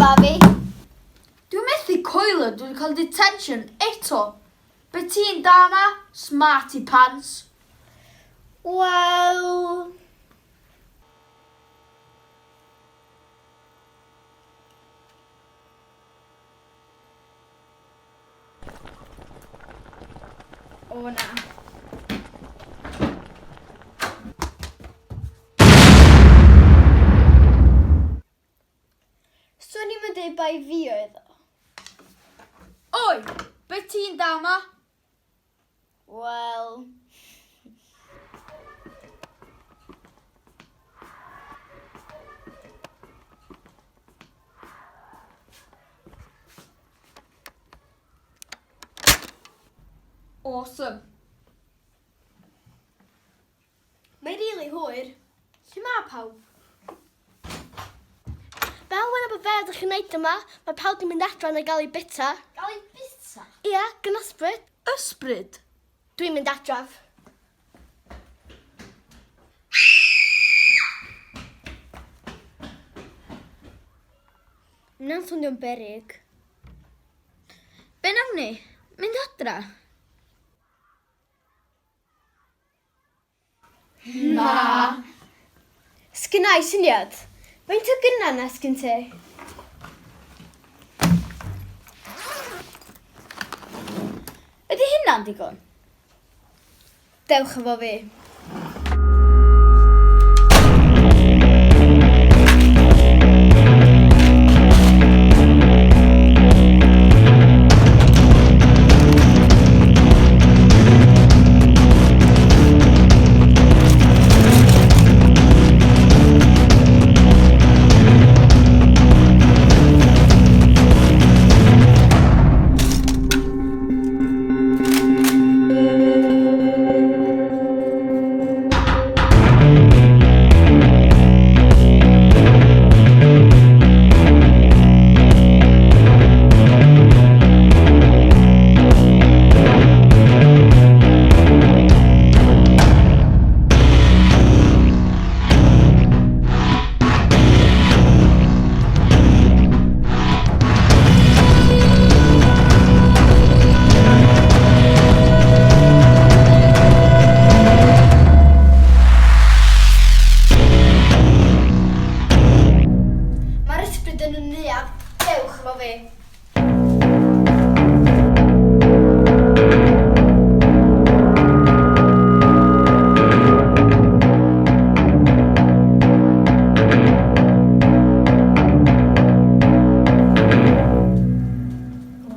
lladd fi. Dwi'n methu coelio dwi wedi cael detention eto. Be ti'n da ma, smarty pants? Wel... O na. Swn i'm yn dweud bai fi oedd o. Oi, be ti'n dal ma? Wel... Awesome. Mae'n rili hwyr. Lle mae pawb? Fel wna bod fe ydych chi'n neud yma, mae pawb di mynd adra neu gael ei bita. Gael ei bita? Ia, gan ysbryd. Ysbryd? Dwi'n mynd adraf. Mae'n swnio'n beryg. Be nawn ni? Mynd adra? Na! Sgynna i syniad. Faint o gynna na sgyn ti? Ydy hynna'n digon? Dewch efo fi. Mae'r ysbryd yn y neuadd. Dewch efo fi.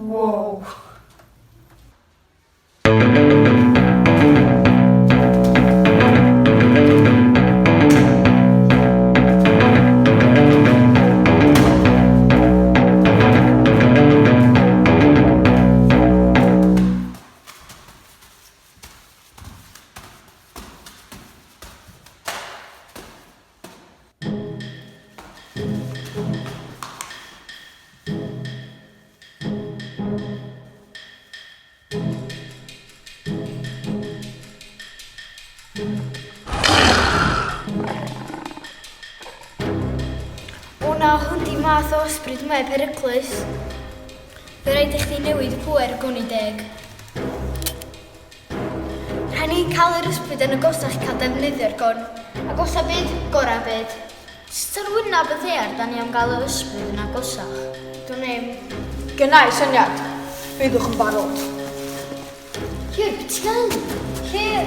Wow. O na, hwn di math o ysbryd mae peryglus. Fe raid i chdi newid y pŵer gwn i deg. Rhaid ni cael yr ysbryd yn agosach i cael defnyddio'r gwn. Agosa byd, gorau byd. Sut ar wyneb y ddaear da ni am gael yr ysbryd yn agosach? Dwn i'm. Gynna i syniad. Byddwch yn barod. Llyr, be ti'n gael? Llyr!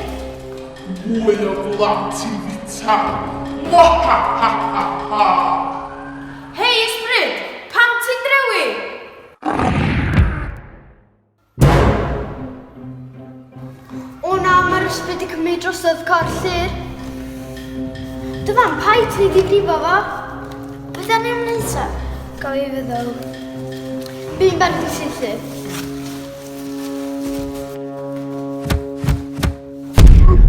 Mwy o blant i fita! Mwahahaha! Hei, ysbryd! Pam ti'n drewi? O na, mae'r ysbryd 'di cymryd drosodd corff Llyr. Dyfan, paid ti 'di brifo fo. Be da ni'n wneud ta? Gaf i feddwl. Bu'n barod i saethu.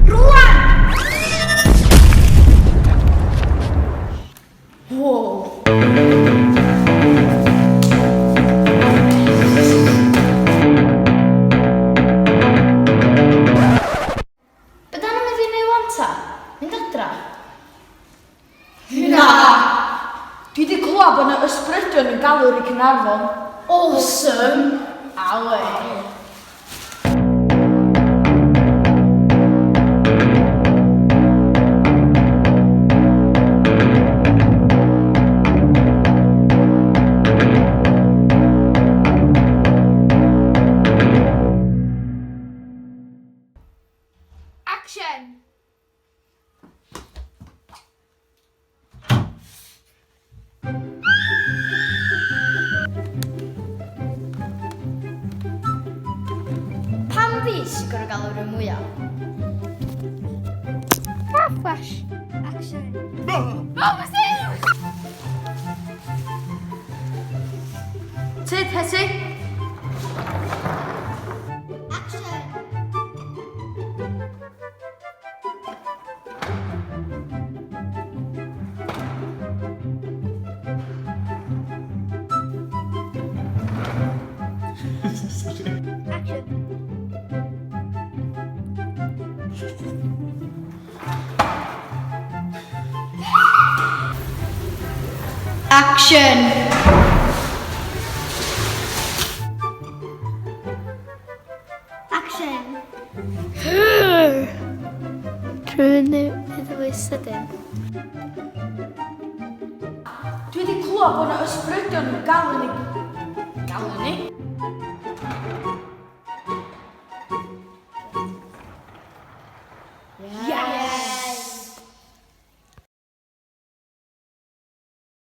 Rwan! Wow. Be da ni'n mynd i wneud wan ta? Mynd adra? Na! Dwi 'di clywed bod 'na ysbrydion. ysbrydion yn galw i Caernarfon. Awesome! Awe. Action! Pam fi sy'n gorau gael yr mwyaf? Flash. Action. Tyd, Hesi. Action. Action. Action. Action. Trwy'n iddo fwy sydyn. Dwi wedi clywed bod yna ysbrydion yn galw ni. Galw ni?